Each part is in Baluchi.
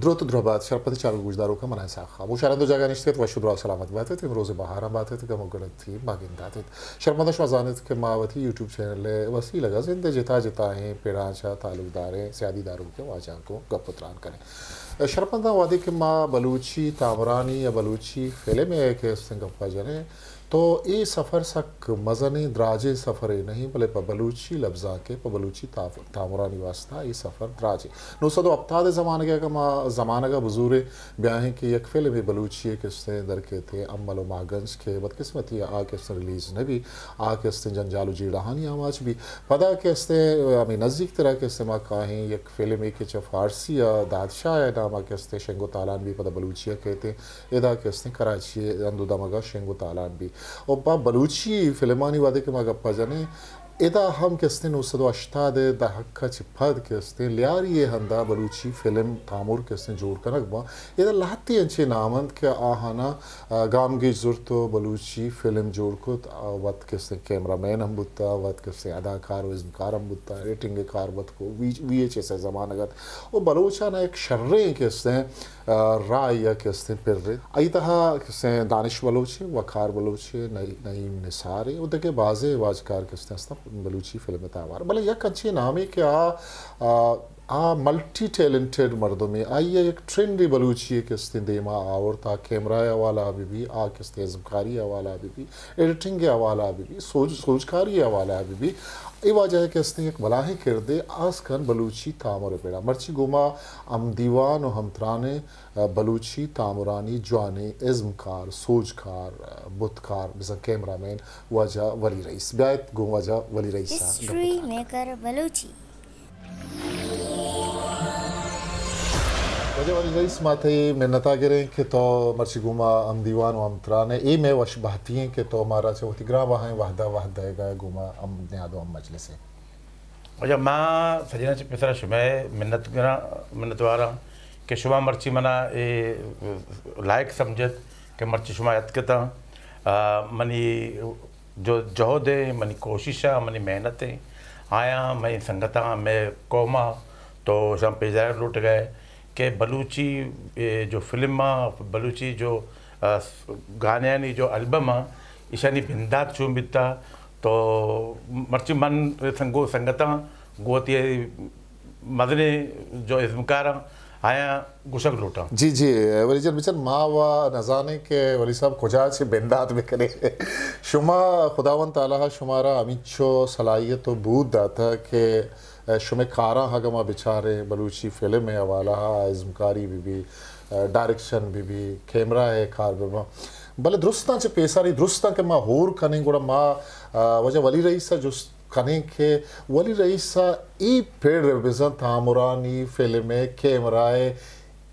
دروت درہبات شرپدیں چاروک گوشداروکاں، من اسحاق خان۔ شمارا دو جاگہ نشتگ ات، وش و دراہ سلامت بات ات، امروز بہاراں بات ات، گم و گڑتی مہ گندات ات۔ شرپداں شما زانت کہ ما وتی یوٹیوب چینل ء وسیلگ ء زند ء جتا جتائیں پڑاں چہ تعلق داریں سیادی داروکیں واجہاں گوں گپ و تران کنیں۔ شرپداں وہدے کہ ما بلوچی تامرانی یا بلوچی فلم ء کہ استیں گپا جنیں، تو اے سفر سک مزنیں دراجیں سفرے نہ انت، بلے پہ بلوچی لبزانک ء پہ بلوچی تاف-، تامرانی واستا اے سفر دراج انت۔ نو سد و ہپتاد ء زمانگ ء اگاں ما زمانگ ء بزوریں، بیاہیں کہ یک فلمے بلوچی ء کہ استیں در کیت، امل و ماہگنج، کہ بدقسمتی ء آ کہ استیں ریلیز نہ بی، آ کہ استیں جنجال و جیڑہانی آماچ بی۔ پدا کہ استیں ہمے نزیک ترا کہ استیں ما کاہیں یک فلمے کہ چہ فارسی ء دادشاہ ء نام ء کہ استیں شنگ و تالان بی، پدا بلوچی ء کیت۔ ادا کہ استیں کراچی ء ہند و دمگ ء شنگ و تالان بی۔ و پہ بلوچی فلمانی وہدے کہ ما گپا جنیں، ادا ہم کہ استیں نو سد و ہشتاد ء دہک ء چہ پد کہ استیں لیاری ء ہندا بلوچی فلم تامر کہ استیں جوڑ کنگ باں۔ ادا لہتے انچیں نام انت کہ آہانا، آ، گامگیج زرت و بلوچی فلم جوڑ کت، آ، وت کہ استیں کیمرہ مین ہم بوتا، وت کہ استیں اداکار و ازمکار ہم بوتا، ایڈیٹنگ ء کار وت کو، وی-، وی ایچ ایس ء زمانگ ات۔ و بلوچانا یک شریں کہ استیں آ، راہ ء کہ استیں پر انت۔ آئی تہا کہ استیں دانش بلوچ، وقار بلوچ، نعی-، نعیم نثار و دگہ بازیں واجکار کہ استیں استاں بلوچی فلم ء تہا ہوار۔ بلے یک انچیں نامے کہ آ، آ، آ ملٹی ٹیلنٹڈ مردمے، آئی ء یک ٹرینڈے بلوچی ء کہ استیں دیما آورت، آ کیمرہ ء حوالہ ء بہ بی، آ کہ استیں ازمکاری ء حوالہ ء بہ بی، ایڈیٹنگ ء حوالہ ء بہ بی، سوج-، سوجکاری ء حوالہ ء بہ بی، اے واجہ ء کہ استیں یک بلاہیں کردے آس کن بلوچی تامر ء پڑا۔ مرچی گوما ہم دیوان و ہم ترانیں بلوچی تامرانی جوانیں ازمکار، سوجکار، بتکار، بزاں کیمرہ مین واجہ ولی رئیس۔ بیایت گوں واجہ ولی رئیس ء گپ ہسٹری میکر بلوچی۔ واجہ ولی رئیس، ما تئی منت ء گریں کہ تو مرچی گوما ہم دیوان و ہم تران ء، اے مئے وش بہتی ایں کہ تو مارا چہ وتی گران بہائیں وہد ء وہد دئیگ ء گوما ہم نیاد و ہم مجلس ء۔ واجہ، ما سجیناں چہ پیسرا شمئے منت گراں، منتواراں کہ شما مرچی منا اے لائق سمجھت کہ مرچی شما اتکتاں۔ آ، منی جو جہد ایں، منی کوشش ایں، منی محنت ایں، آیاں مئے سنگتاں، مئے قوم ء تو شما پیش دارگ لوٹگ ء کہ بلوچی، اے، جو فلم ء، بلوچی جو، آ، گانیانی جو البم ء، ایشانی بندات چون بیتا۔ تو مرچی من سنگو سنگتاں گوں وتی مزنیں جو ازمکاراں آیاں گوشگ لوٹاں۔ جی، جی، ولی جان بچن، ما و نزانیں کہ ولی صاحب کجا چہ بندات بکنیں۔ شما، خداوند تعالی شمارا ہمینچو صلاحیت و بود داتا کہ شمئے کاراں اگاں ما بچاریں، بلوچی فلم ء حوالہ ء ازمکاری بہ بی، ڈائریکشن بہ بی، کیمرہ ء کار بہ باں۔ بلے درستاں چہ پیسر اے درستاں کہ ما ہور کنیں، گڑا ما، آ، واجہ ولی رئیس ء جست کنیں کہ ولی رئیس ء اے پڑ بزاں تامرانی فلم ء کیمرہ ء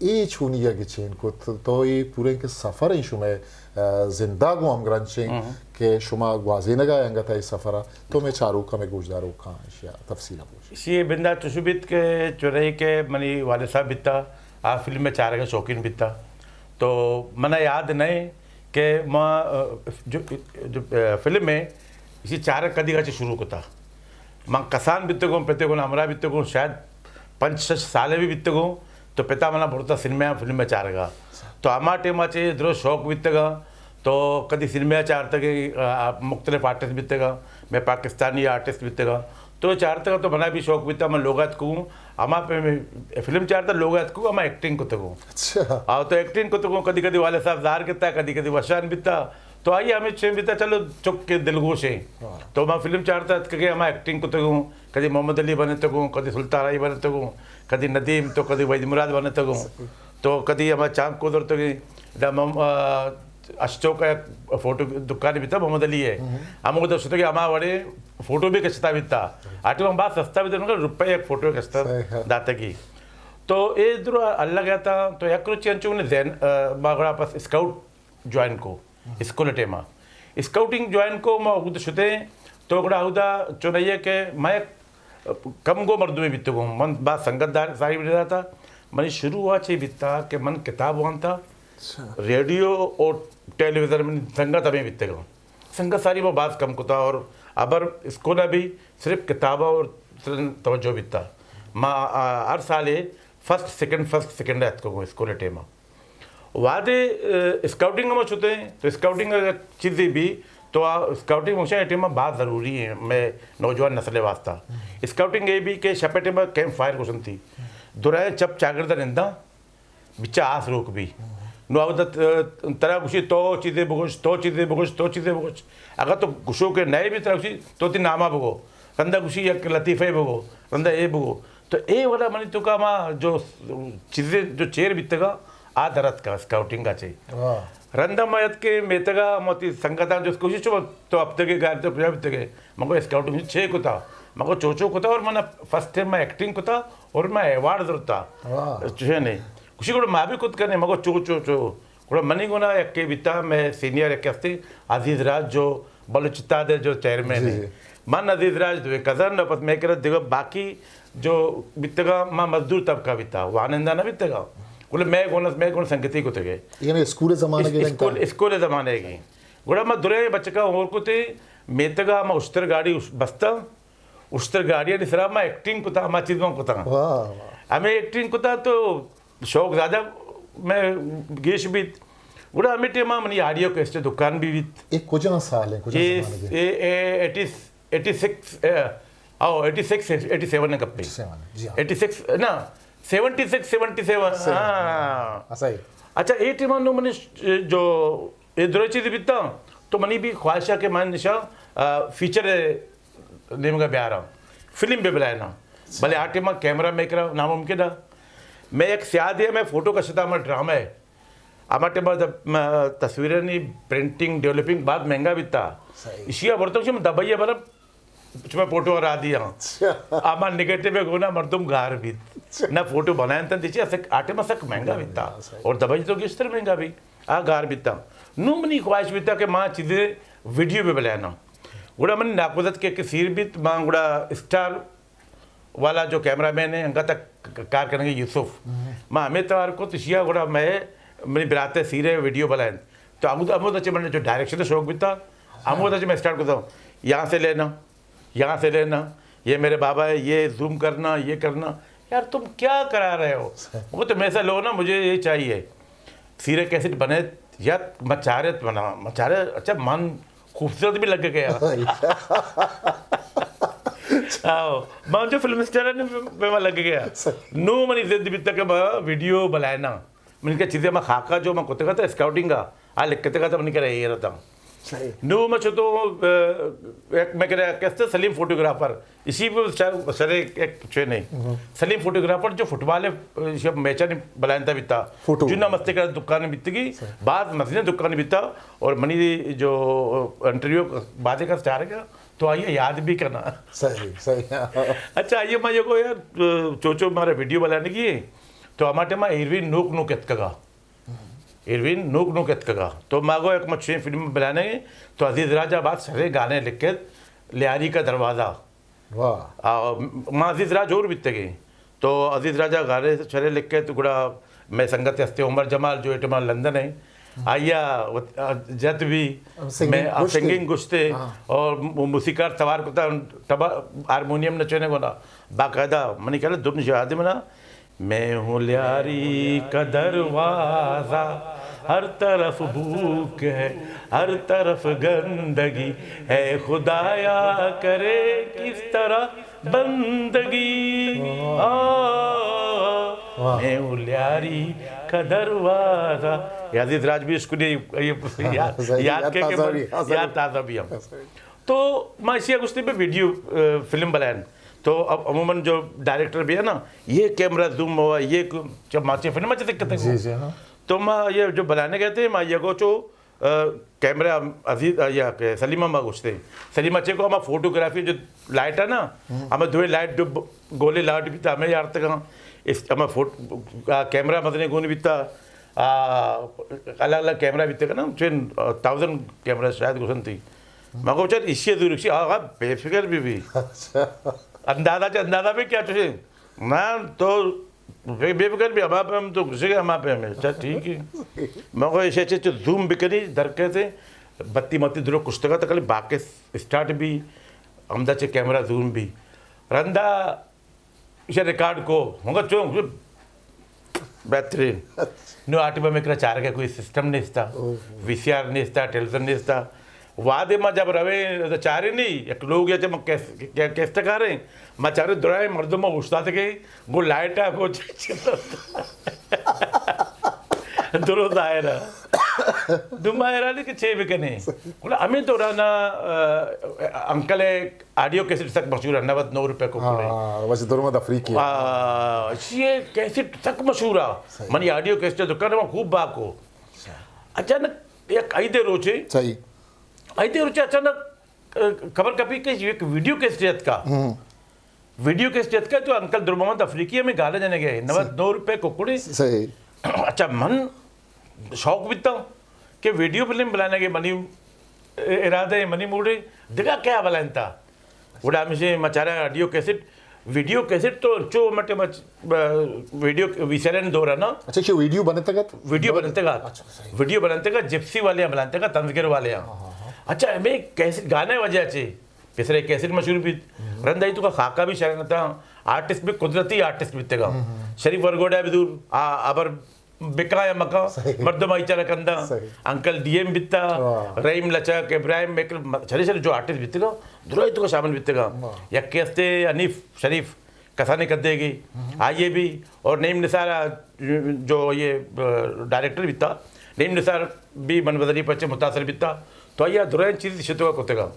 اے چونی ء گچین کت؟ تو اے پوریں کہ سفر ایں شمئے، آ، زند ء گوں ہمگرنچ ایں کہ شما گوازینگ ء انگت ء اے سفر ء تو مئے چاروکاں، مئے گوشداروکاں ایشی ء تفصیل ء بگوش۔ ایشی ء بندات چوش بیت کہ چرے کہ منی والد صاحب بیتا، آ فلم ء چارگ ء شوقین بیتا۔ تو من ء یاد نہ کہ ما، آ، جو، جو، آ، فلم ء ایشی چارگ کدی ء چہ شروع کتا۔ من کسان بیتگوں، پتے گوں ہمراہ بیتگوں، شاید پنچ شش سالے بھی بیتگوں، تو پتا منا برتا سینما ء فلم ء چارگا۔ تو ہما ٹائم ء چہ درست شوق بیتگا، تو کدی سینما ء چارتگے، آ، مختلف آرٹسٹ بیتگا، مئے پاکستانی آرٹسٹ بیتگا، تو چارتگا تو منا بھی شوق بیتا، من لوگ اتکوں، ہما پہ فلم چارتا لوگ اتکوں، ہما ایکٹنگ کتگوں۔ اچھا۔ آ، تو ایکٹنگ کتگوں، کدی کدی والد صاحب زار گتا، کدی کدی وشان بیتا، تو آئی ہمیں چین بیتا، چلو چک کے دلگوش ہیں۔ ہاں۔ تو ما فلم چارتا اتکگے، ہما ایکٹنگ کتگوں، کدی محمد علی بنتگوں، کدی سلطان رائی بنتگوں، کدی ندیم تو کدی وحید مراد بنتگوں۔ تو کدی ہما چانک کو درتگے، دا مم-، آ، اشتوک ء فوٹو دکانے بیتا محمد علی ء۔ ہمو دا شتگے ہما وڑے فوٹو بھی کشتا بیتا۔ آ ٹائم باز سستا بیتا، مگر روپے یک فوٹو کشتا داتگی۔ تو اے درو اللہ گیا تا، تو یک روچی انچو نے زین، آ، ما گڑا پس اسکاؤٹ جوائن کو، اسکول ٹائما۔ اسکاؤٹنگ جوائن کو، ما اودا شتے، تو گڑا اودا چونائیے کہ میں کم گو مردمے بیتگوں، من با سنگت دار ساری بیتا۔ منی شروع وا چے بیتا کہ من کتاب وانتا، اچھا۔ ریڈیو اور ٹیلی ویژن منی سنگت ہمیں بیتگاں۔ سنگت ساری ما باز کم کتا اور ابر اسکول بھی صرف کتاباں اور صرف توجہ بیتا۔ ما، آ، ہر سالے فرسٹ سیکنڈ، فرسٹ سیکنڈ ءَ اتکگوں اسکول ءِ ٹائم ءَ۔ وہدے، اے، اسکاؤٹنگ ءَ ما شتیں، تو اسکاؤٹنگ ءَ یک چیزے بی، تو آ اسکاؤٹنگ مشا اے ٹائم ءَ باز ضروری ایں، مئے نوجوان نسل ءِ واسطہ۔ اسکاؤٹنگ اے بی کہ شپ ءِ ٹائم ءَ کیمپ فائر گوشنتی۔ درائیں چپ چاگرد ءَ ننداں، بچا آس روک بی۔ نو اودا ت-، ترا گوشی تو چیزے بگوش، تو چیزے بگوش، تو چیزے بگوش۔ اگر تو گوشوکے نئے بی ترا گوشی تو تی ناما بگو۔ رندا گوشی یک لطیفہ بگو، رندا اے بگو۔ تو اے وڑا منی توکا ما جو چیزے جو چیر بیتگا، آ در اتکا اسکاؤٹنگ ءَ چے۔ واہ۔ رندا ما اتکے میتگا، ما تی سنگتاں جست کو، گوشی چو تو ہفتگے گار تو کجا بیتگے؟ من گو اسکاؤٹنگ چے کتا؟ من گو چو چو کتا اور من فرسٹ ٹائم ما ایکٹنگ کتا اور ما ایوارڈ زرتا۔ واہ۔ چوشے نے۔ گوشی گڑا ما بھی کت کنے، من گو چو چو چو۔ گڑا منی گونا یکے بیتا، مئے سینئر یکے ہستے، عزیز راج جو بلوچ اتحاد ءِ جو چیئرمین جی، ایں۔ جی۔ من عزیز راج دوئیں کزن، پس مئے کرا دگہ باقی جو بیتگاں، ما مزدور طبقہ بیتا، وانندہ نہ بیتگاں۔ گڑا مئے گون، مئے گون سنگتی کتگے۔ یعنی اسکول زمانگے اس-، اسکول، اسکول زمانگے۔ گڑا ما درے بچکاں ہور کتے، میتگا ما اشتر گاڑی اش-، بستا، اشتر گاڑیانی سرا ما ایکٹنگ کتا، ما چیز ما کتا۔ واہ، واہ۔ ہمیں ایکٹنگ کتا تو شوق زیادہ میں گیش بیت۔ گڑا ہمیں ٹائم منی آڈیو کیسٹ دکان بھی بیت۔ اے کجا سال ہے، کجا اے، زمانہ ہے؟ اے، اے، ایٹی، ایٹی سکس، اے، او، ایٹی سکس، ایٹی سیون نے کپے۔ ایٹی سیون، جی ہاں۔ ایٹی سکس، نا، seventy six, seventy seven, seven. ہاں۔ ہاں، صحیح۔ اچھا، اے ٹائم نو منی جو اے درے چیز بیتا، تو منی بھی خواہش ہے کہ من نشا، آ، فیچر نیمگا بیاراں، فلم بہ بلائیناں۔ بلے آ ٹائما کیمرہ مئے کرا ناممکن ءَ۔ مئے یک سیادے ءَ مئے فوٹو کشتا، ہما ڈرامہ ءَ۔ ہما ٹائما تصویرانی پرنٹنگ، ڈیولپنگ باز مہنگا بیتا۔ صحیح۔ ایشی ءَ برتگ چہ من دبئی ءَ برم، چہ مئے فوٹو را دیاں۔ اچھا۔ ہما نیگیٹو ءَ گونا مردم گار بیت۔ اچھا۔ نہ فوٹو بنائینتن دیچے، سک، آ ٹائما سک مہنگا بیتا۔ صحیح۔ اور دبئی تو گیشتر مہنگا بی۔ آ گار بیتا۔ نوں منی خواہش بیتا کہ ما چیزے ویڈیو بہ بلائیناں۔ گڑا منی ناکوزتک کہ سیر بیت، ما گڑا اسٹار والا جو کیمرہ مین ہے، انگا تک کار کنگے یوسف۔ ما ہمیں توار کو تو شیا گڑا میں منی براتے سیرے ویڈیو بلائینت۔ تو ہمود، ہمود چہ من جو ڈائریکشن شوق بیتا، ہمود چہ میں اسٹارٹ کرتا ہوں، یہاں سے لینا، یہاں سے لینا، یہ میرے بابا ہے، یہ زوم کرنا، یہ کرنا۔ یار تم کیا کرا رہے ہو؟ وہ تو میں سے لو نا، مجھے یہ چاہیے۔ سیرے کیسٹ بنے یا مچارت بنا، مچارت، اچھا من خوبصورت بھی لگ گیا۔ آؤ، من جو فلم اسٹار نے پہ میں لگ گیا۔ نو منی ضد بیتا کہ میں ویڈیو بلائنا۔ من کہ چیزیں میں خاکہ جو میں کتگا تھا اسکاؤٹنگ کا، آ لکھتے کا تھا، من کرے یہ رہتا۔ صحیح۔ نو میں چو تو، اے، ایک میں کرے کہتے سلیم فوٹوگرافر، اسی پہ سر، سر ایک، ایک چوے نہیں۔ سلیم فوٹوگرافر جو فٹبال ہے، شب میچا نہیں بلائن تھا بیتا۔ فوٹو۔ جنا مستے کا دکان بیتگی، صحیح۔ بعد مزنے دکان بیتا، اور منی جو انٹرویو بعد کا چار گیا، تو آئیے یاد بھی کرنا۔ صحیح، صحیح۔ اچھا، آئیے میں یہ کو یار، چو چو مارا ویڈیو بلانے کی، تو ہمارے ٹائم ایروین نوک نوک اتکگا۔ ایروین نوک نوک اتکگا۔ تو ما گو یک مچھیں فلم بلانے، تو عزیز راجا بات سرے گانے لکھت، لیاری کا دروازہ۔ واہ۔ آ، ما عزیز راج اور بیتگیں۔ تو عزیز راجا گانے سرے لکھت، گڑا میں سنگت ہستے عمر جمال جو ایٹما لندن ہے۔ آیا وت-، آ، جت بھی سنگنگ میں، آ، گوشتے۔ سنگنگ گوشتے ہاں۔ اور م-، موسیقار سوار کتا، تبا-، ہارمونیم نچونے کو نا۔ باقاعدہ منی کہلا دن شہادی منا، میں ہوں لیاری کا دروازہ، ہر طرف بھوک ہے، ہر طرف گندگی ہے، خدایا کرے کس طرح بندگی۔ آ، واہ۔ میں ہوں لیاری کا دروازہ۔ یہ عزیز راج بھی اس کو نہیں، یہ یاد، صحیح، یاد یاد کے، کے تازہ بھی، ہاں، صحیح۔ یاد تازہ بھی ہم۔ تو ما اسی گوشتے پہ ویڈیو، اے، فلم بلائن۔ تو اب عموماً جو ڈائریکٹر بھی ہے نا، یہ کیمرہ زوم ہوا، یہ کو-، جب ماچے فلم اچھے دقت ہے جی، جی، ہاں۔ تو ما یہ جو بلانے گئے تھے، ما یہ کو چو، اے، کیمرہ عزیز، اے، یا کہ سلیمہ ما گوشتے۔ سلیمہ چے کو ہما فوٹوگرافی جو لائٹ ہے نا، ہم۔ ہمیں دوئے لائٹ جو ب-، گولے لائٹ بھی تھا، ہمیں یار تک ہم اس، ہمیں فوٹ-، آ، کیمرہ مزنے گون بھی تھا، آ، الگ الگ کیمرہ بھی تھے نا، چین، آ، تھاؤزنڈ کیمرہ شاید گوشن تھی۔ مگو چل ایشی دور ایشی، آ، آ، بے فکر بھی بھی۔ اچھا۔ اندازہ چ-، اندازہ بھی کیا چوشے؟ نا تو بے، بے فکر بھی ہما پہ ہم تو گزرے گا ہما پہ ہمیں۔ اچھا، ٹھیک ہے۔ مگو ایشی چ-، چ-، زوم بکنی در کہتے، بتی متی درو کشتگا تکلی باقی اسٹارٹ بھی، ہمدا چ کیمرہ زوم بھی۔ رندا ایشی ریکارڈ کو، مگو چون، بہترین۔ نو آ ٹائم ءَ مئے کرا چارگ ءِ کوئی سسٹم نیستا، وی سی آر نیستا، ٹیلیویژن نیستا۔ وہدے ما جب رویں چاریں نی، یک لوگ یا چہ ما کیس-، کیا-، کیسٹ کاریں، ما چاریں درائیں مردم اوشتاتگیں، گوں لائٹ ءَ گوں چ-، چ-، درو ظاہر ہے۔ دو ما حیرانی کہ چے بکنیں۔ گڑا ہمیں دوران ءَ، آ، انکل ءِ آڈیو کیسٹ سک مشہور ہے، نود نو روپے کو پڑے۔ ہاں، ویسے درمد افریقی ہے۔ آ، یہ کیسٹ سک مشہور ہے۔ منی آڈیو کیسٹ دکان ءَ ما خوب باکو۔ اچانک یک عید روچے، صحیح۔ عید روچے اچانک، آ، خبر کپی کہ یک ویڈیو کیسٹ اتکا۔ ویڈیو کیسٹ اتکا تو انکل درمد افریقی ہمیں گانا جنگ ءَ، نود نو روپے ککڑے۔ صحیح۔ اچھا، من شوق بیتا کہ ویڈیو فلم بنانے کے منی ارادہ ہے، منی موڈ ہے، دگہ کیا بلائیں تا؟ گڑا ہمیشہ ما چارا آڈیو کیسٹ، ویڈیو کیسٹ تو چو مٹے مچ، آ، ویڈیو وی سی آر ءِ دور نا۔ اچھا، کہ ویڈیو بنتگ ات؟ ویڈیو بنتگ ات۔ اچھا، صحیح۔ ویڈیو بنتگ ات، جپسی والے ہم بنتگ ات، تنزگر والے ہم۔ ہاں، ہاں، ہاں۔ اچھا، ہمیں کیسٹ گانے وجہ چے، پیسرے کیسٹ مشہور بیت۔ رند آئی تو کا خاکہ بھی شرن تھا، آرٹسٹ بھی قدرتی آرٹسٹ بیتگا۔ شریف ورگوڑا بھی دور، آ، ابر بکاں یا مکاں، صحیح۔ مردم آئی چارا کنداں۔ صحیح۔ انکل ڈی ایم بیتا، واہ۔ رحیم لچک، ابراہیم میکل، م-، شرے شرے جو آرٹسٹ بیتگا، درائیں تو شامل بیتگا۔ واہ۔ یکے ہستے حنیف شریف، کسانے کدے گی، آئیے بھی، اور نعیم نثار، آ، جو یہ، آ، ڈائریکٹر بیتا، نعیم نثار بھی من بزری پچے متاثر بیتا، تو آئی درائیں چیز شتوا کتگا۔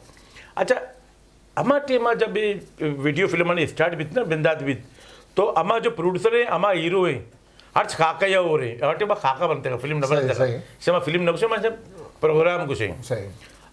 اچھا، ہما ٹائم ءَ جب یہ ویڈیو فلم آنی اسٹارٹ بیت نا، بندات بیت، تو ہما جو پروڈیوسر ہیں، ہما ہیرو ہیں، ہرچ خاکہ یا ہو رہے ہیں، ہر ٹائم خاکہ بنتے گا، فلم نہ صحیح، بنتے گا۔ صحیح۔ شما فلم نہ گوشے، ما جب پروگرام گوشے۔ صحیح۔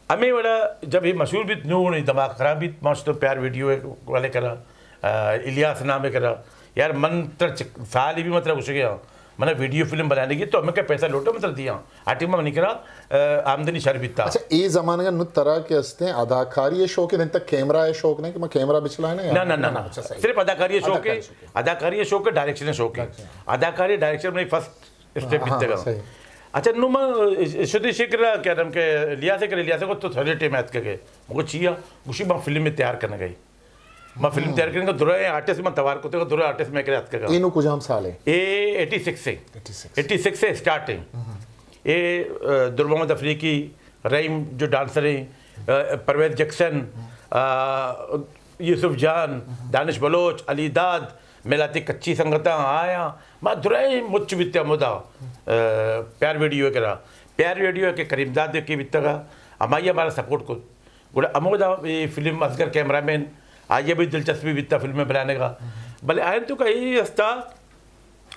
ہمیں وڑا جب یہ مشہور بیت، نو نہیں دماغ خراب بیت، ما تو پیار ویڈیو والے کرا، آ، الیاس نام ہے کرا، یار من تر چ-، سال ہی بھی مطلب گوشے گیا۔ من ویڈیو فلم بنانے کی تو ہمیں کیا پیسہ لوٹو مطلب دیا۔ آ ٹائم ءَ منی کرا، آ، آمدنی شر بیتا۔ اچھا، اے زمانگ ءَ نوں ترا کہ استیں اداکاری ءِ شوق ہے، نہ تک کیمرہ ءِ شوق نہیں کہ ما کیمرہ بچلائیں؟ نہ، نہ، نہ، نہ۔ اچھا، صحیح۔ صرف اداکاری ءِ شوق ہے، اداکاری ءِ شوق۔ اداکاری ءِ شوق ہے، ڈائریکشن ءِ شوق ہے۔ ڈائریکشن۔ اداکاری ڈائریکشن میں فرسٹ اسٹیپ ہاں، ہاں، بیتگا۔ صحیح۔ اچھا، نوں ما شدی شکر کیا نام کہ الیاس ءَ کر، الیاس ءَ کو تو تھوڑے ٹائم اتکگ ئے۔ مگو چیا؟ گوشی ما فلم تیار کنگ ءَ۔ ما فلم تیار کنگ ءَ درائیں آرٹسٹ من توار کتگ، درائیں آرٹسٹ میں کرے اتکگ۔ اے نوں کجام سال ہے؟ اے ایٹی سکس ہے۔ Eighty six. ایٹی سکس سے اسٹارٹ ہے۔ اے، آ، در محمد افریقی، رحیم جو ڈانسر ہیں، آ، پرویز جیکسن، آ، یوسف جان، دانش بلوچ، علی داد، میلاتی کچی سنگتاں آیاں، ما درائیں مچ بیتے ہمودا، آ، پیار ویڈیو ءِ کرا۔ پیار ویڈیو ءِ کہ کریم داد ءِ کہ بیتگا، ہمائی ہمارا سپورٹ کت۔ گڑا ہمودا اے فلم اصغر کیمرہ مین، آئی ءَ بھی دلچسپی بیتا فلم ءِ بنانے کا۔ بلے آئین تو کا اے ہستا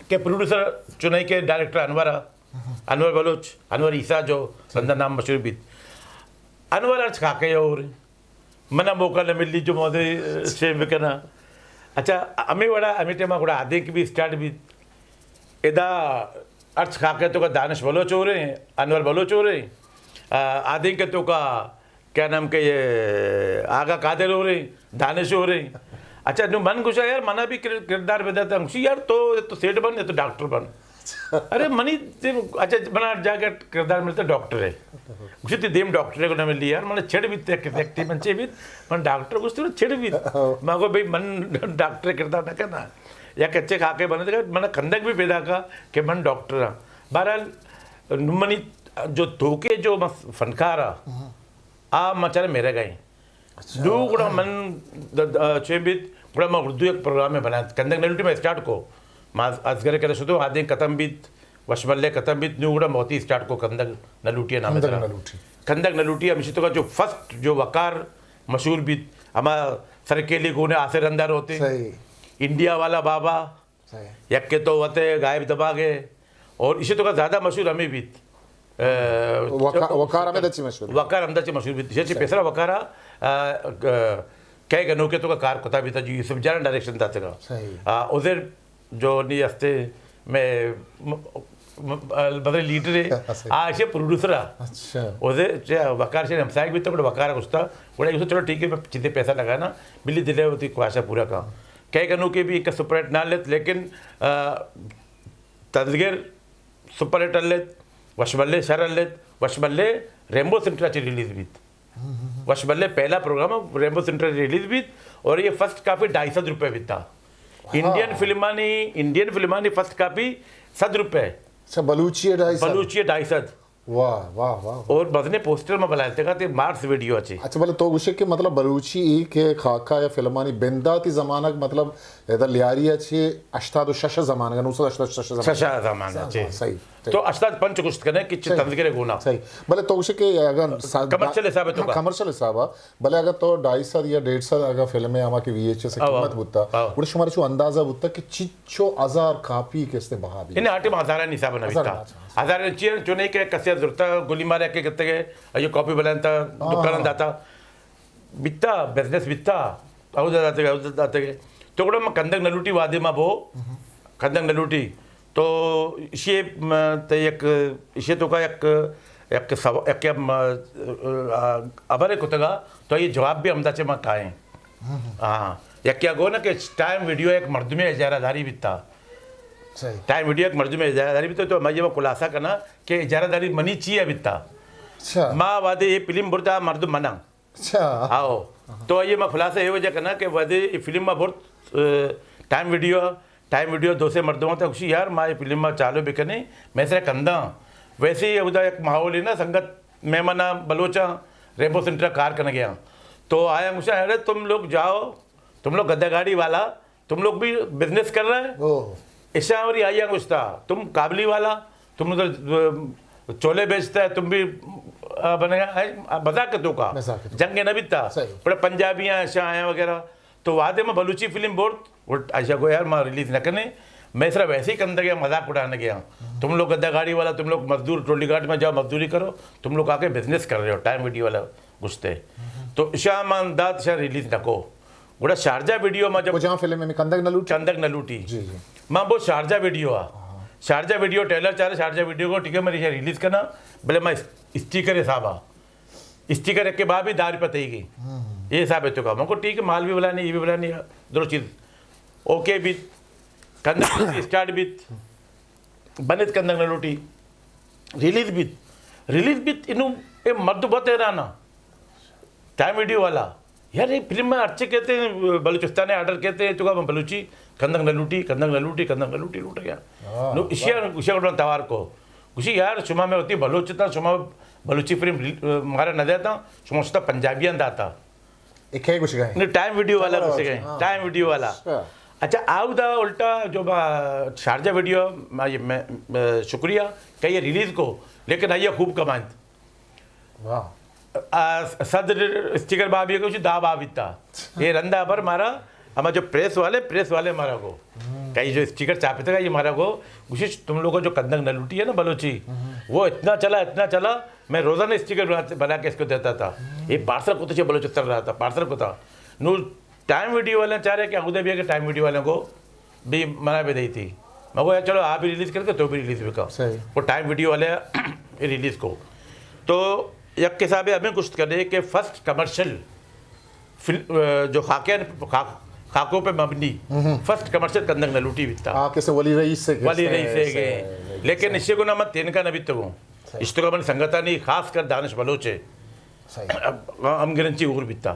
کہ پروڈیوسر چنائی کے ڈائریکٹر انور، انور بلوچ، انور عیسیٰ جو بندہ نام مشہور بیت۔ انور ہرچ خاکے اور منا موقع نہ ملی جو مودے شیو بکنا۔ اچھا، ہمیں وڑا، ہمیں ٹائم گڑا آدینک بھی اسٹارٹ بیت۔ ادا ہرچ خاکے تو کا دانش بلوچ ہو رہے ہیں، انور بلوچ ہو رہے ہیں، آ، آدینک تو کا کیا نام کہ یہ آغا قادر ہو رہے ہیں، دانش ہو رہے ہیں۔ اچھا، نو من گوشا یار، منا بھی کر-، کردار بدلتا۔ گوشی یار، تو، تو سیٹ بن یا تو ڈاکٹر بن۔ ارے منی دیم، اچھا، منا جاگہ کردار ملتا ڈاکٹر ہے۔ گوشی تی دیم ڈاکٹر ہے کو نہ ملی یار، منا چھڑ بیت، ایک ایکٹی من چے بیت، من ڈاکٹر گوشت، چھڑ بیت۔ ما کو بھئی من ڈاکٹر کردار نہ کرنا۔ یا کچے خاکے بنے، منا کندگ بھی پیدا کا کہ من ڈاکٹر ہاں۔ بہرحال، نو منی جو توکے جو مس-، فنکار آ، آ مچار میرے گئے۔ اچھا۔ نو گڑا من د-، د-، چے بیت، گڑا ما اردو یک پروگرامے بنات۔ کندگ نلوٹی ما اسٹارٹ کو۔ ما اصغر کرا شتو، آدینک ختم بیت، وشملے ختم بیت، نو گڑا موتی اسٹارٹ کو کندگ نلوٹی نام کندگ سرا۔ نلوٹی۔ کندگ نلوٹی ہمیشہ تو کا جو فرسٹ جو وقار مشہور بیت، ہما سرکیلی گونے آسے رندہ روتے۔ صحیح۔ انڈیا والا بابا۔ صحیح۔ یک کہ تو وتے غائب دماغ ہے، اور اسی تو کا زیادہ مشہور ہمیں بیت۔ اے، وقا-، وقار ہمیں دچی مشہور بیت۔ وقار ہم دچی مشہور بیت۔ اسی چی پیسرا وقارا، آ، آ، کئے گنوکے تو کا کار کتا بیتا جو یوسف جان ڈائریکشن داتے کا۔ صحیح۔ آ، ادھر جو نی ہستے میں م-، م-، بدل لیڈر ہے۔ صحیح۔ آ، اسی پروڈیوسر ہے۔ اچھا۔ ادھر چے وقار سے ہمسائے بیتا، بڑا وقار گستا، بڑا یوسف چلو ٹھیک ہے، میں چیزیں پیسہ لگانا، بلی دلے ہوتی خواہشہ پورا کا۔ کئے گنوکے بھی ایک سپر ہٹ نہ لیت، لیکن، آ، تنزگر سپر ہٹ لیت، وشملے شر لیت، وشملے ریمبو سینٹر چی ریلیز بیت۔ وشملے پہلا پروگرام ریمبو سینٹر ریلیز بیت اور یہ فرسٹ کافی ڈھائی سد روپے بیتا۔ انڈین فلمانی، انڈین فلمانی فرسٹ کاپی صد روپے۔ اچھا، بلوچی ہے ڈھائی سد؟ بلوچی ہے ڈھائی سد۔ واہ، واہ، واہ، واہ۔ اور بزنے پوسٹر میں بلائے تھے کہ مارس ویڈیو اچھے۔ اچھا، بلے تو گوشے کہ مطلب بلوچی ای کہ خاکہ یا فلمانی بنداتی زمانگ مطلب ادا لیاری اچھے ہشتاد و شش زمانگ، نو سد ہشتاد و شش زمانگ۔ شش زمانگ اچھے۔ صحیح، صحیح۔ تو ہشتاد پنچ گوشت کنے کہ چہ صحیح۔ تنزگرے گونا۔ صحیح۔ بلے تو گوشے کہ اگر سا-، کمرشل حساب ہے تو ہاں، کا؟ کمرشل حساب ہے۔ بلے اگر تو ڈھائی سد یا ڈیڑھ سد اگر فلم ہے ہما کہ وی ایچ ایس آو، قیمت بوتا، آو۔ گڑا شمارا چو اندازہ بوتا کہ چچو ہزار کاپی کہ استے بہا بی؟ انہیں آٹے ما ہزارانی حساب نہ ہزار بیتا۔ ہزار۔ ہزار چیئر چونے کہ کسے زرتا گولی مارے کہ گتے گئے، ایو کاپی بلانتا، ہاں۔ دکان داتا۔ بیتا، بزنس بیتا۔ او داتے گئے، او داتے گئے۔ تو گڑا ما کندگ نہ لوٹی وادے ما بو۔ کندگ نہ لوٹی۔ تو اشی، م، تے یک، اشی تو کا یک، یک سو-، یک، م، آ، خبر کتگا، تو یہ جواب بھی ہمدا چے ما کائیں۔ ہاں، یکیا گو نا کہ ٹائم ویڈیو ایک مردمے اجارہ داری بیتا۔ صحیح۔ ٹائم ویڈیو ایک مردمے اجارہ داری بیتا، تو میں یہ خلاصہ کرنا کہ اجارہ داری منی چی ہے بیتا۔ اچھا۔ ما وادے یہ فلم برتا مردم منا۔ اچھا۔ آؤ۔ تو آئیے ما خلاصہ یہ وجہ کرنا کہ وادے یہ فلم ما برت، اے، ٹائم ویڈیو، ٹائم ویڈیو دو سے مردماں تا گوشی، یار، ما یہ فلم ما چالو بکنے، میں سرا کنداں۔ ویسے ہی ادا یک ماحول ہے نا، سنگت مہماناں بلوچاں ریمبو سینٹر کار کرنے گیا۔ تو آیا گوشا، ارے تم لوگ جاؤ، تم لوگ گدا گاڑی والا، تم لوگ بھی بزنس کر رہے ہیں؟ اوہ۔ ایشاں وری آئی گوشتا، تم کابلی والا، تم ادھر، ا، چولے بیچتا ہے، تم بھی، ا، بنے گا، اے، مذاق تو کا۔ مذاق تو۔ جنگ نہ بیتا۔ صحیح۔ بڑے پنجابی ہیں، ایشاں آئے ہیں وغیرہ۔ تو وعدے میں بلوچی فلم بورت، وہ ایشاں کو یار، میں ریلیز نہ کرنے، میں صرف ویسے ہی کندگے مذاق اڑانے گیا۔ تم لوگ گدا گاڑی والا، تم لوگ مزدور ٹولی گاٹ میں جاؤ، مزدوری کرو، تم لوگ آ کے بزنس کر رہے ہو، ٹائم ویڈیو والا گوشتے۔ تو ایشاں من دات، ایشاں ریلیز نہ کو۔ گڑا شارجہ ویڈیو ما جب کجام فلم ہے؟ کندگ نہ لوٹی؟ کندگ نہ لوٹی۔ جی، جی۔ ما بو شارجہ ویڈیو آ۔ ہاں۔ شارجہ ویڈیو ٹریلر چارے، شارجہ ویڈیو کو ٹھیک ہے، میں ریلیز کرنا، بلے ما اس-، اسٹیکر حساب آ۔ اسٹیکر ایک کے بعد بھی دار پتہ ہی گئی۔ ہوں۔ یہ حساب ہے تو کا۔ من کو ٹھیک ہے، مال بھی بلا نہیں، یہ بھی بلا نہیں، درو چیز۔ اوکے بھی، کندگ اسٹارٹ بھی۔ بنت کندگ نہ لوٹی، ریلیز بیت، ریلیز بیت، انو اے مرد بہت حیران آ۔ ٹائم ویڈیو والا، یار، یہ فلم میں اچھے کہتے ہیں، بلوچستان آرڈر کہتے ہیں، تو کہا بلوچی کندگ نہ لوٹی، کندگ نہ لوٹی، کندگ نہ لوٹی، لوٹ گیا۔ ہاں، نو اشیا، اشیا گڈا توار کو۔ گوشی، یار، شما میں ہوتی بلوچ تا، شما بلوچی فلم ریل-، مارا نہ دیتا، شما شتا پنجابیاں داتا۔ اے کئے گوشگا ایں؟ نہ، ٹائم ویڈیو والا گوشگا ایں۔ ہاں۔ ٹائم ویڈیو والا۔ اچھا۔ اچھا، آودا الٹا جو با-، شارجہ ویڈیو، ما-، یہ میں، میں، شکریہ کہ یہ ریلیز کو، لیکن آئیے خوب کمائنت۔ واہ۔ آ، صد اسٹیکر بابی کو دا بابی تا۔ یہ رندا بر مارا، ہما جو پریس والے، پریس والے مارا کو۔ کئی جو اسٹیکر چھاپے تھے، یہ مارا کو، گوشش تم لوگوں جو کندگ نہ لوٹی ہے نا بلوچی، وہ اتنا چلا، اتنا چلا، میں روزانہ اسٹیکر بنا، بنا کے اس کو دیتا تھا۔ یہ پارسل کو تو بلوچستان رہا تھا، پارسل کو تھا۔ نو ٹائم ویڈیو والے چاہ رہے کہ خود بھی کہ ٹائم ویڈیو والوں کو بھی منا بھی دی تھی۔ میں کو، یار، چلو، آپ بھی ریلیز کر کے تو بھی ریلیز بھی کر۔ صحیح۔ وہ ٹائم ویڈیو والے ریلیز کو۔ تو یک حساب ہمیں گشت کرے کہ فرسٹ کمرشل فل-، ا، جو خاکے، خاک-، خاکوں پہ مبنی فرسٹ کمرشل کندگ نہ لوٹی بیتا۔ آ، کسے ولی رئیس سے، ولی رئیس سے گئے۔ لیکن اسے کو نہ من تین کا نہ بیتگوں۔ صحیح۔ اشتگا من سنگتانی خاص کر دانش بلوچ ہے۔ صحیح۔ اب ہم گرنچی اور بیتا۔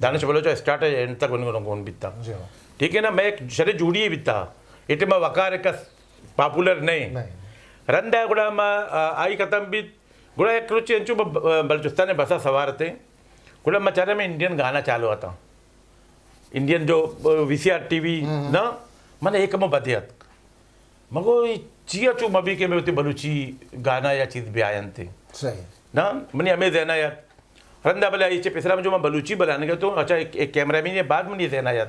دانش بلوچ اسٹارٹ ہے، اینڈ تک ان کو گون بیتا۔ جی ہاں۔ ٹھیک ہے نا، میں ایک شرے جوڑی ہی بیتا۔ اے ٹائم وقار کس پاپولر نہیں۔ نہیں۔ رندا گڑا ما، آ، آئی ختم بیت۔ گڑا یک روچے انچو ب-، ب-، بلوچستان بسا سوار تھے۔ گڑا ما چارے میں انڈین گانا چالو آتا۔ انڈین جو، آ، وی سی آر ٹی وی نا، من ایک مو بدیت۔ مگو، اے چیا چو مبی کہ میں وتی بلوچی گانا یا چیز بیاینت۔ صحیح۔ نا، منی ہمے ذہن آ یات۔ رندا بلے آئی چہ پیسرا جو من بلوچی بلانگا تو، اچھا، ایک، ایک کیمرہ مین، یہ بعد منی ذہن آ یات۔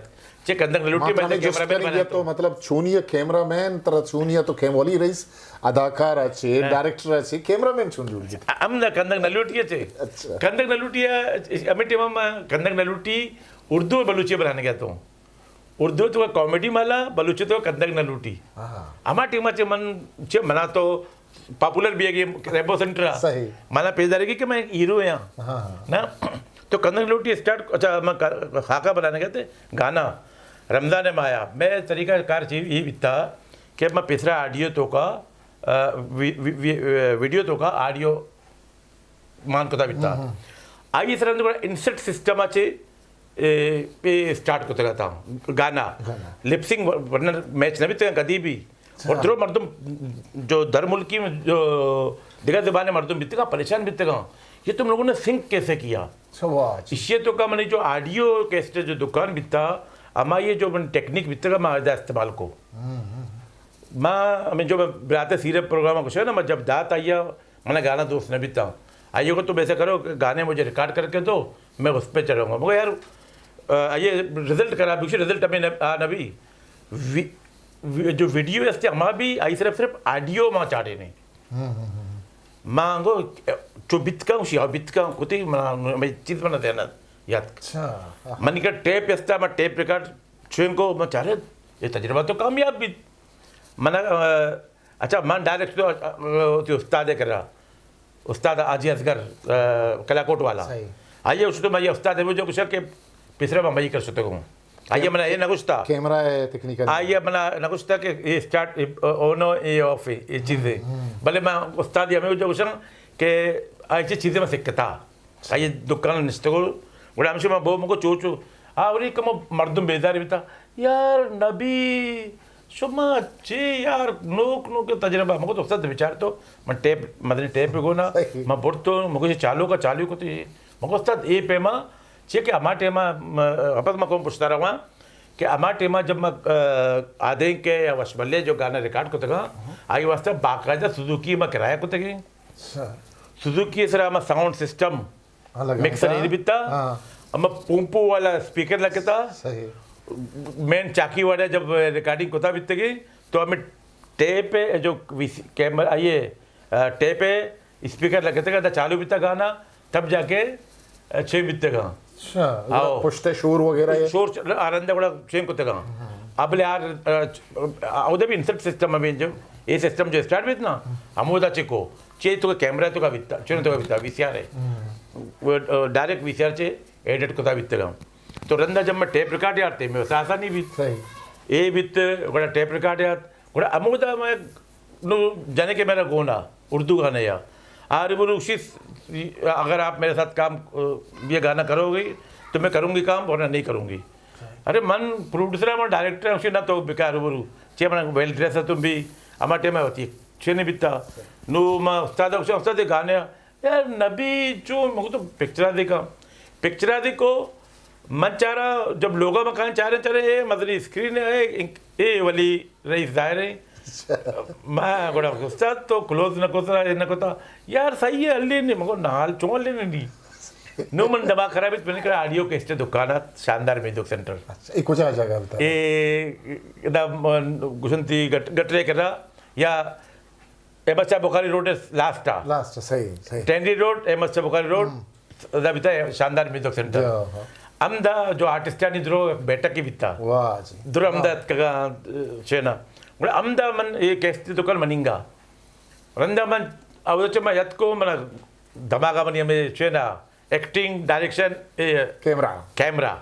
چہ کندگ نہ لوٹی، ما میں تھا نے کیمرہ جست مین کری بناتا تو، ہوں۔ مطلب، چونی ہے کیمرہ مین، ترا چونی ہے تو کیم-، ولی رئیس اداکار اچھے، ہاں۔ ڈائریکٹر اچھے، کیمرہ مین چون جوڑ گئے؟ ہم نہ کندگ نہ لوٹی اچھے۔ اچھا۔ کندگ نہ لوٹی ہے، ہمے ٹائم ہم کندگ نہ لوٹی، اردو بلوچی بلانگا تو۔ اردو تو کامیڈی مالا، بلوچی تو کندگ نہ لوٹی۔ ہاں۔ ہما ٹائم چہ من، چہ منا تو پاپولر بھی ہے کہ ریمبو سینٹر آ۔ صحیح۔ مانا پیش دارے گی کہ میں ہیرو ہاں۔ ہاں۔ نا؟ تو کندگ نہ لوٹی اسٹارٹ، اچھا، میں کا-، خاکہ بنانے گئے تھے، گانا۔ رمضان ماہ آ۔ میں طریقہ کار چی-، یہ بیتا کہ میں پیسرا آڈیو تو کا، آ، وی-، وی-، وی-، ویڈیو تو کا آڈیو مان کتا بیتا۔ ہم، ہم۔ آئی سرا اندر انسرٹ سسٹم آ چے اے، اے اسٹارٹ کتگ اتاں گانا۔ گانا۔ لپ سنک ورنہ میچ نہ بیتگ کدی بھی۔ اچھا۔ اور درو مردم جو در ملکی جو دگہ زبان مردم بیتگاں، پریشان بیتگاں، یہ تم لوگوں نے سنک کیسے کیا؟ اچھا، واہ جی۔ اشی تو کا منی جو آڈیو کیسٹ جو دکان بیتا، اما یہ جو من ٹیکنیک بیتگا، ما ادا استعمال کو۔ ہم، ہم۔ ما ہمیں جو میں برات سیرت پروگرام کو شو نا، میں جب دات آیا، منا گانا دوست نہ بیتا۔ آئیے کو تم ایسا کرو کہ گانے مجھے ریکارڈ کر کے دو، میں اس پہ چڑھوں گا۔ مگر یار، آ، یہ رزلٹ خراب، بکشی رزلٹ ہمیں نہ، آ، نہ بھی۔ وی-، وی-، جو ویڈیو ہے، اس سے ہما بھی آئی صرف، صرف آڈیو ما چاڑے نہیں۔ ہم، ہم، ہم۔ ما گو، چو بیت کن، شی بیت کن، کتی منا، میں چیز منا دینا یاد۔ اچھا۔ منی کا ٹیپ استا، میں ٹیپ ریکارڈ چوین کو، میں چارے، یہ تجربہ تو کامیاب بھی۔ منا، آ، اچھا، من ڈائریکٹ تو، آ، آ، تو استاد کرا۔ استاد حاجی اصغر، آ، کلاکوٹ والا۔ صحیح۔ آئیے اس تو میں یہ استاد ہے، وہ جو کچھ کہ پیسرا بمبئی کر سکتے ہوں۔ آئیے منا یہ نہ گوشتا۔ کیمرہ ہے، تکنیکل۔ آئیے منا نہ گوشتا کہ یہ اسٹارٹ، یہ آن ہو، یہ آف ہے، یہ چیز ہے۔ ہم، ہم۔ بلے میں استاد یہ ہمیں جو گوشن کہ ایسی چیزیں میں سکھتا۔ آئی دکان نشتگو، گڑا ہمشی ما بو مگو چو چو۔ آوری کمو مردم بیزار بیتا، یار نبی، شما چی یار، نوک نوک تجربہ۔ مگو تو استاد بچار تو، من ٹیپ، مدنی ٹیپ گونا، صحیح۔ من برتو، مگو چی چالو کا چالو کو تو یہ۔ مگو استاد اے پیما، چی کہ ہما ٹیما، م-، اپس ما کون پشتا رہا، کہ ہما ٹیما جب ما، آ، آدینک یا وشبلے جو گانا ریکارڈ کتگا، آئی واسطہ باقاعدہ سوزوکی ما کرایہ کتگی۔ اچھا۔ سوزوکی سرا ہما ساؤنڈ سسٹم، ہاں، لگا مکسر بیتا۔ یہ بیتا۔ ہاں۔ ہما پومپو والا اسپیکر لگتا۔ صحیح۔ مین چاکی والا جب ریکارڈنگ کتا بیتگی، تو ہمیں ٹیپ ہے جو وی سی، کیمرہ، یہ، آ، ٹیپ ہے، اسپیکر لگتے گا، چالو بیتا گانا، تب جا کے، آ، چھ بیتے گا۔ اچھا، آؤ۔ پشت شور وغیرہ یہ؟ شور چ-، آ رندہ گڑا چین کتے گا۔ ہاں۔ اب لے آر، آ، چ-، آ، اودے بھی انسرٹ سسٹم ابھی جو، یہ سسٹم جو اسٹارٹ بیت نا، ہم وہ دا چکو، چے تو کیمرہ تو کا بیتا، چون تو کا بیتا، وی سی آر ہے۔ ہاں۔ وہ، آ، ڈائریکٹ وی سی آر چے ایڈٹ کتا بیتے گا۔ تو رندہ جب میں ٹیپ ریکارڈ یار تے، میں واسطہ آسانی بیت۔ صحیح۔ اے بیت، گڑا ٹیپ ریکارڈ یار، گڑا ہمودا میں نو جانے کہ میرا گونا اردو گانے یا آر بروشی، اگر آپ میرے ساتھ کام، یہ گانا کرو گے تو میں کروں گی کام، ورنہ نہیں کروں گی۔ ارے من پروڈیوسر ہوں، من ڈائریکٹر ہوں، نہ تو بیکار برو، چے من ویل ڈریس ہے تم بھی، ہما ٹائم ہوتی چے نہیں بیتا۔ نو ما استاد، استاد گانے، یار نبی چو مگو تو پکچرا دیکھا، پکچرا دیکھو، من چارا جب لوگا مکان چارے چارے، اے مدنی اسکرین ہے، اے ولی رئیس ظاہر ہے۔ ما گڑا استاد تو کلوز نہ کتا، نہ کتا۔ یار صحیح ہے، ہلی نہیں، مگو نال چون ہلی نہیں۔ نو من دماغ خراب ہے، میں نے کہا آڈیو کیسٹ دکان ہے، شاندار میوزک سینٹر۔ اچھا، اے کجا جگہ بتا؟ اے دا گشنتی گٹ-، گٹرے کرا یا احمد شاہ بخاری روڈ لاسٹ آ۔ لاسٹ، صحیح، صحیح۔ ٹینڈی روڈ، احمد شاہ بخاری روڈ، ہم۔ دا بیتا شاندار میوزک سینٹر۔ جی، ہاں۔ ہم دا جو آرٹسٹانی درو بیٹھک کی بیتا۔ واہ جی۔ درو ہم دا واہ۔ اتکگا، چینا۔ گڑا ہم دا من یہ کیسٹ دکان مننگا۔ رندا من، او چہ من یتکو، من دماغا منی ہمیں چینا۔ Acting, direction, a camera. Camera.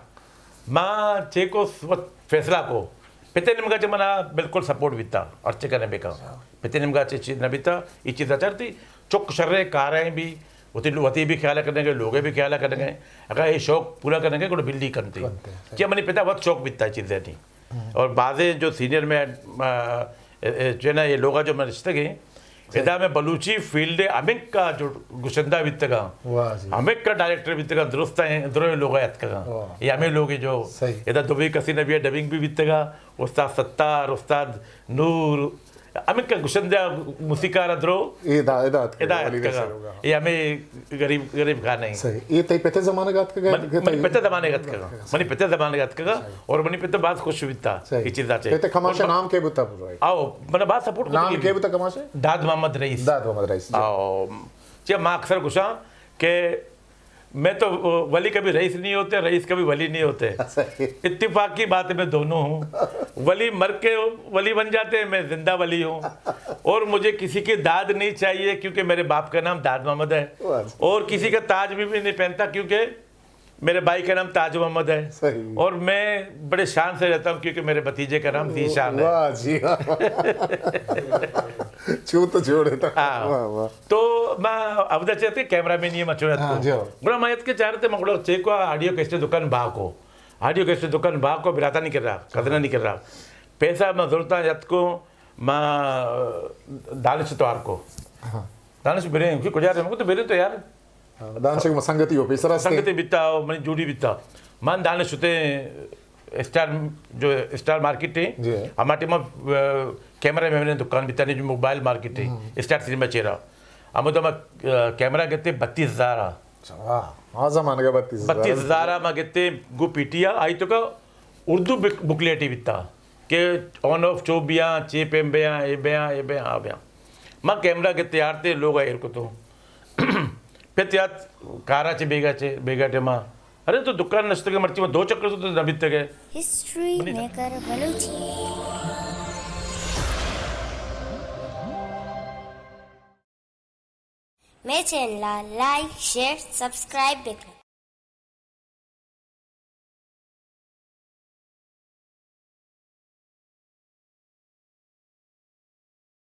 ما چیکو وت فیصلہ کو۔ پتے نیمگا چہ منا بالکل سپورٹ بیتا، ہرچے کنے بکا۔ اچھا۔ پتے نیمگا چہ چیز نہ بیتا، یہ چیز اچرتی۔ چک شرے کاریں بھی، وتی، وتی بھی خیال کرنے گے، لوگے بھی خیال کرنے گے۔ اگر یہ شوق پورا کرنے گے، گڑا بلی کنتی۔ کنتے، صحیح۔ کہ منی پتا بہت شوق بیتا چیزیں نہیں۔ ہم۔ اور بعضے جو سینئر میں، آ، اے، اے، جو ہے نا، یہ لوگا جو میں رشتہ گئے، صحیح۔ ادا میں بلوچی فیلڈ ہمک کا جو گشندہ بیتگا، واہ جی۔ ہمک کا ڈائریکٹر بیتگا، درست ہیں، درو لوگ اتکگا۔ واہ۔ یہ ہمیں لوگ جو صحیح۔ ادا دبئی کسی نبی ڈبنگ بھی بیتگا، استاد ستار، استاد نور، ہمک کا گشندہ موسیقار درو ادا، ادا اتکگا، ادا ولی اتکگا۔ نصر ہوگا۔ یہ ہمیں غریب، غریب گانے ہیں۔ صحیح۔ یہ تئی پتے زمانے کا اتکگا؟ من، کہ من تئی پتے زمانے کا اتکگا۔ صحیح۔ منی پتے زمانے کا اتکگا۔ صحیح۔ اور منی پتے باز خوش بیتا۔ صحیح۔ یہ چیز آچے۔ پتے کماشا اور نام کے بوتا برو؟ آؤ، من باز سپورٹ نام کرتی کے ہے۔ بوتا کماشے؟ داد محمد رئیس۔ داد محمد رئیس، جی۔ آؤ، چہ ما اکثر گوشاں کہ میں تو ولی کبھی رئیس نہیں ہوتے، رئیس کبھی ولی نہیں ہوتے۔ صحیح۔ اتفاق کی بات ہے، میں دونوں ہوں۔ ولی مر کے ولی بن جاتے ہیں، میں زندہ ولی ہوں۔ اور مجھے کسی کی داد نہیں چاہیے، کیونکہ میرے باپ کا نام داد محمد ہے۔ واہ۔ اور کسی کا تاج بھی، بھی نہیں پہنتا، کیونکہ میرے بھائی کا نام تاج محمد ہے۔ صحیح۔ اور میں بڑے شان سے رہتا ہوں کیونکہ میرے بھتیجے کا نام ذیشان ہے۔ واہ جی واہ۔ چو تو جوڑ ہے تو۔ ہاں۔ واہ، واہ۔ تو ما اودا چہ اتکے کیمرہ مین یہ مچو اتکو۔ ہاں، جی۔ گڑا ما اتکے چارتے، ما گڑا چیکو آڈیو کیسٹ دکان با کو۔ آڈیو کیسٹ دکان بھا کو، براتانی کرا، کزنانی کرا۔ پیسہ ما زرتا یت کو، ما دانش توار کو۔ دانش برے، کہ کجا رہے؟ مگو تو برے تو یار۔ دانش کہ ما سنگتی ہو، پیسرا سنگتی بیتا، منی جوڑی بیتا۔ من دانش شتے اسٹار، جو اسٹار مارکیٹ ہے، جی۔ ہما ٹائم، آ، کیمرہ مین دکان بیتا، نہیں جو موبائل مارکیٹ ہے، اسٹار سنیما چیرا۔ ہمودا ما، آ، کیمرہ گتے بتیس ہزار آ۔ اچھا، واہ، آ زمانگا بتیس ہزار۔ بتیس ہزار آ ما گتے گو پی ٹی آ، آئی توکا اردو بک-، بکلیٹی بیتا کہ آن آف چو بیاں، چے پیم بیاں، اے بیاں، اے بیاں، آ بیاں۔ ما کیمرہ گتے آرتے لوگا ایر کتو۔ پت یات کارا چے بیگا چے، بیگا ٹیما۔ ارے تو دکان نشتگے، مرچی ما دو چکر تو نہ بیتگے۔ History maker Balochi. مئے چینل ءَ لائک، شیئر، سبسکرائب بہ کن۔